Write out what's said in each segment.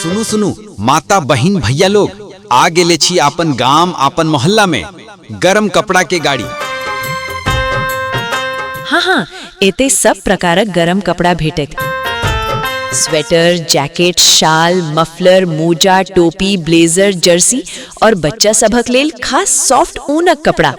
सुनू सुनू माता बहिन भैया लोग, आ गेले छी आपन गाम आपन मोहल्ला में गरम कपड़ा के गाड़ी। हाँ हाँ, एते सब प्रकारक गरम कपड़ा भेटत। स्वेटर, जैकेट, शाल, मफलर, मोजा, टोपी, ब्लेजर, जर्सी और बच्चा सभक लेल खास सॉफ्ट ऊनक कपड़ा।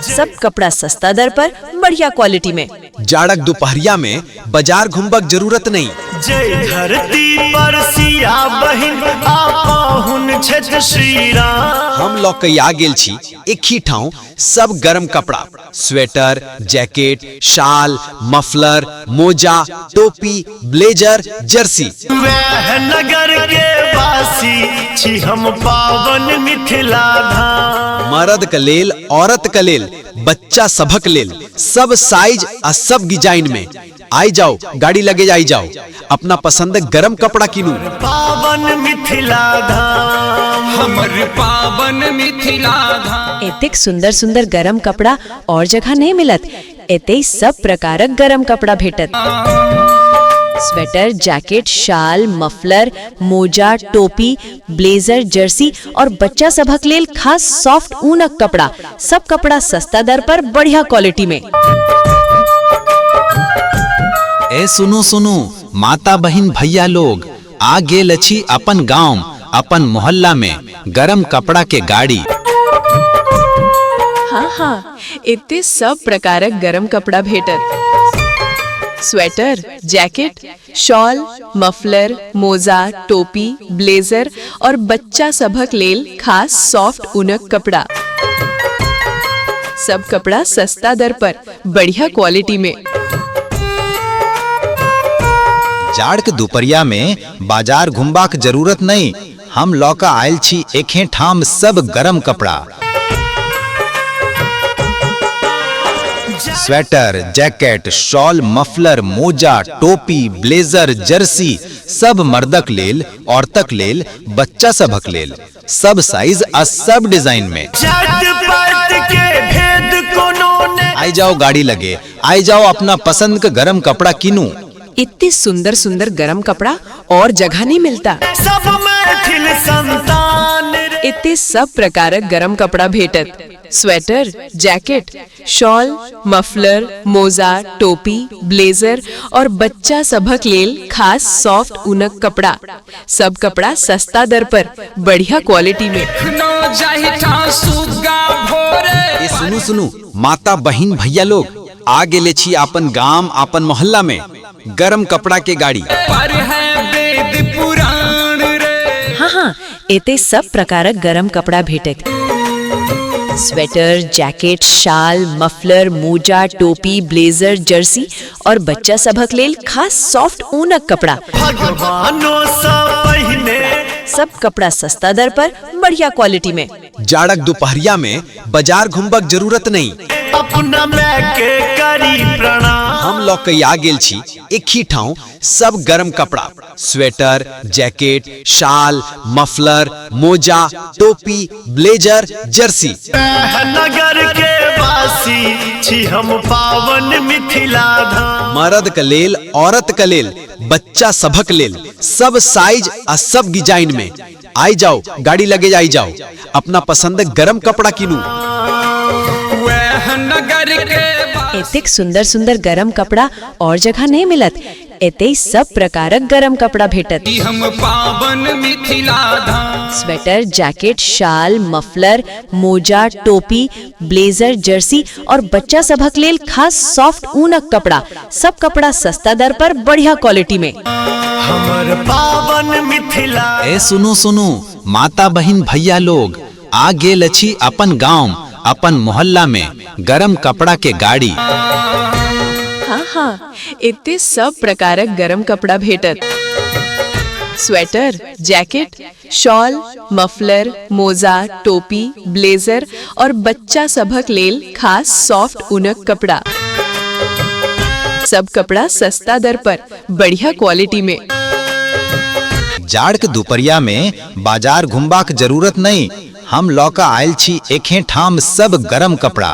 सब कपड़ा सस्ता दर पर बढ़िया क्वालिटी में। जाड़क दोपहरिया में बाजार घुमबक जरूरत नहीं। जय धरती पर सिया बहिन आ पाहुन छथि श्री राम। हम लऽ के आ गेल छी एक ही ठाउं सब गरम कपड़ा, स्वेटर, जैकेट, शाल, मफलर, मोजा, टोपी, ब्लेजर, जर्सी। वैह नगर के वासी छी हम पावन मिथिला धाम। मर्द के लेल, औरत के लेल, बच्चा सभक लेल, सब साइज आ सब डिजाइन में। आई जाओ गाड़ी लगे आई जाओ, अपना पसंद गरम कपड़ा किनू। पावन मिथिला धाम। हमर पावन मिथिला धाम। एतेक सुंदर सुंदर गरम कपड़ा और जगह नहीं मिलत। एते सब प्रकारक गरम कपड़ा भेटत। स्वेटर, जैकेट, शाल, मफलर, मोजा, टोपी, ब्लेजर, जर्सी और बच्चा सभक लेल खास सॉफ्ट ऊनक कपड़ा। सब कपड़ा सस्ता दर पर बढ़िया क्वालिटी में। ए सुनू सुनू माता बहिन भैया लोग, आ गेल अछि अपन गांव अपन मोहल्ला में गरम कपड़ा के गाड़ी। हाँ हाँ, एते सब प्रकारक गरम कपड़ा भेटत। स्वेटर, जैकेट, शॉल, मफलर, मोजा, टोपी, ब्लेजर और बच्चा सभक लेल खास सॉफ्ट ऊनक कपड़ा। सब कपड़ा सस्ता दर पर बढ़िया क्वालिटी में। जाड़ के दोपहरिया में बाजार घुमबाक जरूरत नहीं। हम लऽ के आयल छी एके ठाम सब गरम कपड़ा, स्वेटर, जैकेट, शॉल, मफलर, मोजा, टोपी, ब्लेजर, जर्सी, सब मर्दक लेल, औरतक लेल, बच्चा सभक लेल, सब साइज आ सब डिजाइन में। जात पात के भेद कोनो ने। आई जाओ गाड़ी लगे आई जाओ, अपना पसंद के गरम कपड़ा किनू। इतने सुंदर सुंदर गरम कपड़ा और जगह नहीं मिलता। सब मैथिल संतान रे। इतने सब प्रकारक गरम कपड़ा भेटत। स्वेटर, जैकेट, शॉल, मफलर, मोजा, टोपी, ब्लेजर और बच्चा सभक लेल खास सॉफ्ट ऊनक कपड़ा। सब कपड़ा सस्ता दर पर बढ़िया क्वालिटी में। एखनो जाहि सुग्गा भोरे। ए सुनू सुनू माता बहिन भैया लोग, आ गेले छी आपन गाम आपन मोहल्ला में गरम कपड़ा के गाड़ी। पर है वेद पुराण रे। हाँ हाँ, एते सब प्रकारक गरम कपड़ा भेटत। स्वेटर, जैकेट, शाल, मफलर, मोजा, टोपी, ब्लेजर, जर्सी और बच्चा सभक लेल खास सॉफ्ट ऊनक कपड़ा। भगवानो सँ पहिने। सब कपड़ा सस्ता दर पर बढ़िया क्वालिटी में। जाड़क दोपहरिया में बाजार घुमबक जरूरत नहीं। अपना माय के करी प्रणाम। हम लऽ के आ गेल छी एक ही ठाउं सब गरम कपड़ा, स्वेटर, जैकेट, शाल, मफलर, मोजा, टोपी, ब्लेजर, जर्सी। वैह नगर के वासी छी हम पावन मिथिला धाम। मर्द के लेल, औरत के लेल, बच्चा सभक लेल, सब साइज आ सब डिजाइन में। आई जाओ गाड़ी लगे आई जाओ, अपना पसंद गरम कपड़ा किनू। वैह नगर के एतेक सुंदर सुंदर गरम कपड़ा और जगह नहीं मिलत। एते सब प्रकारक गरम कपड़ा भेटत। वासी हम पावन मिथिला धाम। स्वेटर, जैकेट, शाल, मफलर, मोजा, टोपी, ब्लेजर, जर्सी और बच्चा सभक लेल खास सॉफ्ट ऊनक कपड़ा। सब कपड़ा सस्ता दर पर बढ़िया क्वालिटी में। हमर पावन मिथिला। ए सुनू सुनू माता बहिन भैया लोग, आ गेल अछि अपन गांव अपन मोहल्ला में गरम कपड़ा के गाड़ी। हाँ हाँ, एते सब प्रकारक गरम कपड़ा भेटत। स्वेटर, जैकेट, शॉल, मफलर, मोजा, टोपी, ब्लेजर और बच्चा सभक लेल खास सॉफ्ट ऊनक कपड़ा। सब कपड़ा सस्ता दर पर बढ़िया क्वालिटी में। जाड़ के दोपहरिया में बाजार घुमबाक जरूरत नहीं। हम लऽ के आयल छी एके ठाम सब गरम कपड़ा,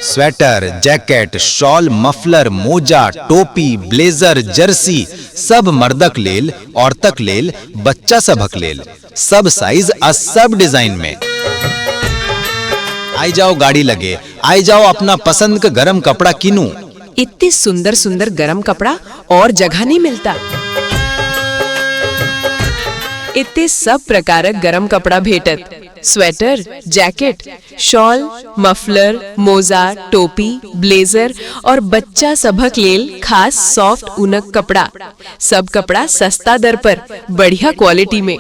स्वेटर, जैकेट, शॉल, मफलर, मोजा, टोपी, ब्लेजर, जर्सी सब मर्दक लेल, औरतक लेल, बच्चा सभक लेल, सब साइज आ सब डिजाइन में। आई जाओ गाड़ी लगे, आई जाओ, अपना पसंद के गरम कपड़ा किनू। इतने सुंदर सुंदर गरम कपड़ा और जगह नहीं मिलता। एते सब प्रकारक गरम कपड़ा भेटत। स्वेटर, जैकेट, शॉल, मफलर, मोजा, टोपी, ब्लेजर और बच्चा सभक लेल खास सॉफ्ट ऊनक कपड़ा। सब कपड़ा सस्ता दर पर, बढ़िया क्वालिटी में। ए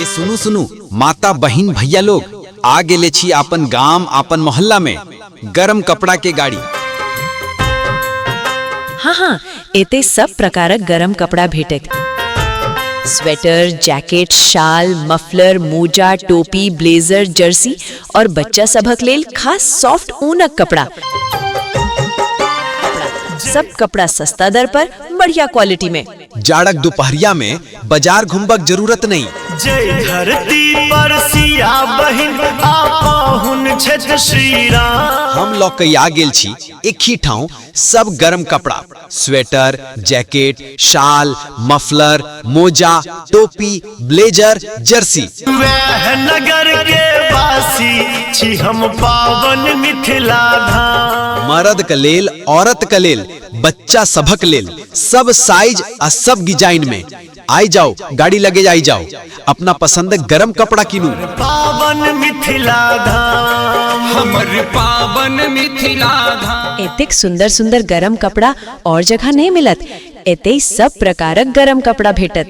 सुनू सुनू, माता बहिन भैया लोग, आ गेले छी अपन गाम, अपन मोहल्ला में गरम कपड़ा के गाड़ी। हाँ, एते सब प्रकारक गरम कपड़ा भेटत। स्वेटर, जैकेट, शाल, मफलर, मोजा, टोपी, ब्लेजर, जर्सी और बच्चा सभक लेल खास सॉफ्ट ऊनक कपड़ा। सब कपड़ा सस्ता दर पर, बढ़िया क्वालिटी में। जाड़क दोपहरिया में बाजार घुमबक जरूरत नहीं। जय धरती पर सिया बहिन आ पाहुन छथि श्री राम। हम लऽ के आ गेल छी एक ही ठाउं सब गरम कपड़ा, स्वेटर, जैकेट, शाल, मफलर, मोजा, टोपी, ब्लेजर, जर्सी। वैह नगर के वासी छी हम पावन मिथिला धाम। मर्द के लेल, औरत के लेल, बच्चा सभक लेल, सब साइज आ सब डिजाइन में। आई जाओ गाड़ी लगे, आई जाओ, अपना पसंद गरम कपड़ा किनू। पावन मिथिला धाम। हमर पावन मिथिला धाम। एतेक सुंदर सुंदर गरम कपड़ा और जगह नहीं मिलत। एते सब प्रकारक गरम कपड़ा भेटत।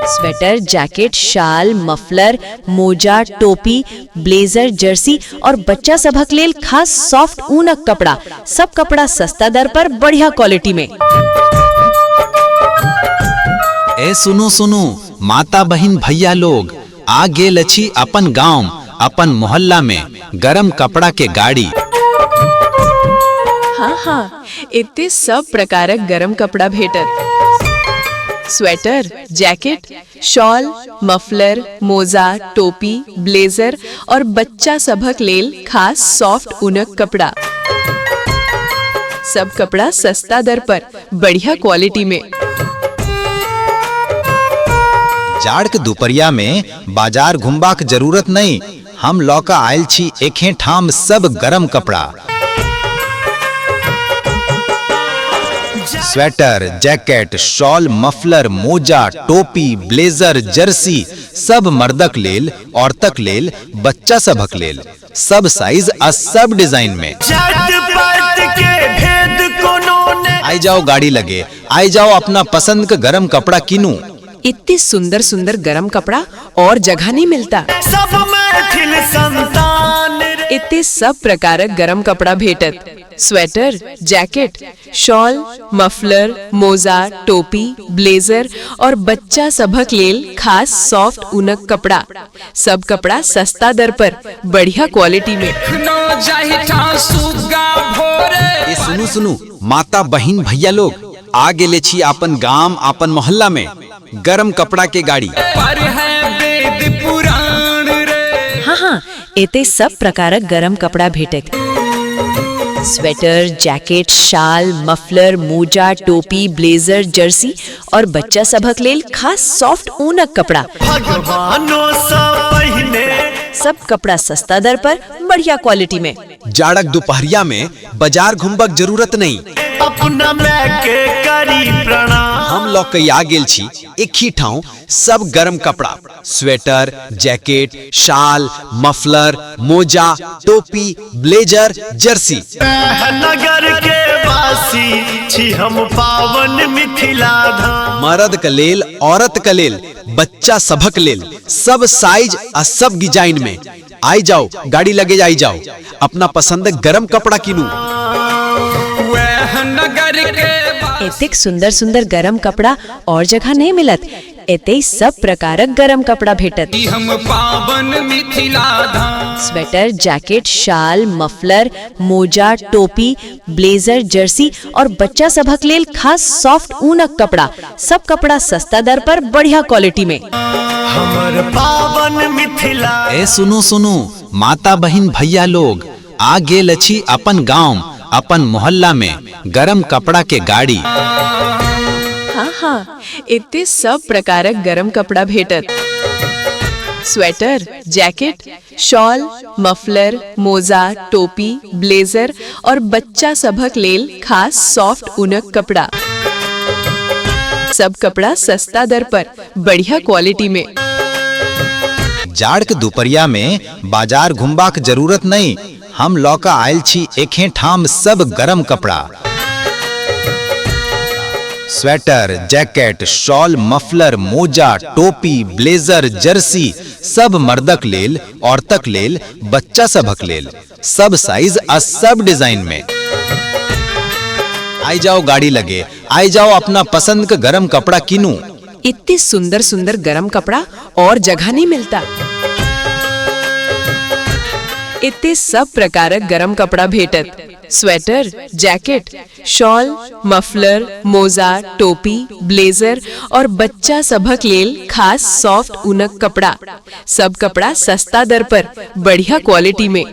स्वेटर, जैकेट, शाल, मफलर, मोजा, टोपी, ब्लेजर, जर्सी और बच्चा सभक लेल खास सॉफ्ट ऊनक कपड़ा। सब कपड़ा सस्ता दर पर, बढ़िया क्वालिटी में। ए सुनू सुनू, माता बहिन भैया लोग, आ गेल अछि अपन गांव, अपन मोहल्ला में गरम कपड़ा के गाड़ी। हाँ, एते सब प्रकारक गरम कपड़ा भेटत। स्वेटर, जैकेट, शॉल, मफलर, मोजा, टोपी, ब्लेजर और बच्चा सभक लेल खास सॉफ्ट ऊनक कपड़ा। सब कपड़ा सस्ता दर पर, बढ़िया क्वालिटी में। जाड़ के दोपहरिया में बाजार घुमबाक जरूरत नहीं। हम लऽ के आयल छी एके ठाम सब गरम कपड़ा, स्वेटर, जैकेट, शॉल, मफलर, मोजा, टोपी, ब्लेजर, जर्सी सब मर्दक लेल, औरतक लेल, बच्चा सभक लेल, सब साइज आ सब डिजाइन में। जात पात के भेद कोनो ने। आई जाओ गाड़ी लगे, आई जाओ, अपना पसंद के गरम कपड़ा किनू। इतने सुंदर सुंदर गरम कपड़ा और जगह नहीं मिलता। सब मैथिल संतान रे। एते सब प्रकारक गरम कपड़ा भेटत। स्वेटर, जैकेट, शॉल, मफलर, मोजा, टोपी, ब्लेजर और बच्चा सभक लेल खास सॉफ्ट ऊनक कपड़ा। सब कपड़ा सस्ता दर पर, बढ़िया क्वालिटी में। ए सुनू सुनू, माता बहिन भैया लोग, आ गेले छी अपन गाम, अपन मोहल्ला में गरम कपड़ा के गाड़ी। हाँ, एते सब प्रकारक गरम कपड़ा भेटत। स्वेटर, जैकेट, शाल, मफलर, मोजा, टोपी, ब्लेजर, जर्सी और बच्चा सभक लेल खास सॉफ्ट ऊनक कपड़ा। भगवानो सँ पहिने। सब कपड़ा सस्ता दर पर, बढ़िया क्वालिटी में। जाड़क दोपहरिया में बाजार घुमबक जरूरत नहीं। अपना माय के करी प्रणाम। हम लऽ के आ गेल छी एक ही ठाउं सब गरम कपड़ा, स्वेटर, जैकेट, शाल, मफलर, मोजा, टोपी, ब्लेजर, जर्सी। वैह नगर के वासी छी हम पावन मिथिला धाम। मर्द के लेल, औरत के लेल, बच्चा सभक लेल, सब साइज आ सब डिजाइन में। आई जाओ गाड़ी लगे, आई जाओ, अपना पसंद गरम कपड़ा किनू। एतेक सुंदर सुंदर गरम कपड़ा और जगह नहीं मिलत। एते सब प्रकारक गरम कपड़ा भेटत। हम पावन मिथिला धाम। स्वेटर, जैकेट, शाल, मफलर, मोजा, टोपी, ब्लेजर, जर्सी और बच्चा सभक लेल खास सॉफ्ट ऊनक कपड़ा। सब कपड़ा सस्ता दर पर, बढ़िया क्वालिटी में। हमर पावन मिथिला। ए सुनू सुनू माता, बहिन, भैया लोग, आ गेल अछि अपन गांव, अपन मोहल्ला में गरम कपड़ा के गाड़ी। हाँ, एते सब प्रकारक गरम कपड़ा भेटत। स्वेटर, जैकेट, शॉल, मफलर, मोजा, टोपी, ब्लेजर और बच्चा सभक लेल खास सॉफ्ट ऊनक कपड़ा। सब कपड़ा सस्ता दर पर, बढ़िया क्वालिटी में। जाड़ के दुपहरिया में बाजार घुमबाक जरूरत नहीं। हम लऽ कऽ आयल छी एके ठाम सब गरम कपड़ा। स्वेटर, जैकेट, शॉल, मफलर, मोजा, टोपी, ब्लेजर, जर्सी, सब मर्दक लेल, औरतक लेल, बच्चा सभक लेल, सब साइज आ सब डिजाइन में। आई जाओ गाड़ी लगे, आई जाओ, अपना पसंद के गरम कपड़ा किनू। इतने सुंदर सुंदर गरम कपड़ा और जगह नहीं मिलता। एते सब प्रकारक गरम कपड़ा भेटत। स्वेटर, जैकेट, शॉल, मफलर, मोजा, टोपी, ब्लेजर और बच्चा सभक लेल खास सॉफ्ट ऊनक कपड़ा। सब कपड़ा सस्ता दर पर, बढ़िया क्वालिटी में।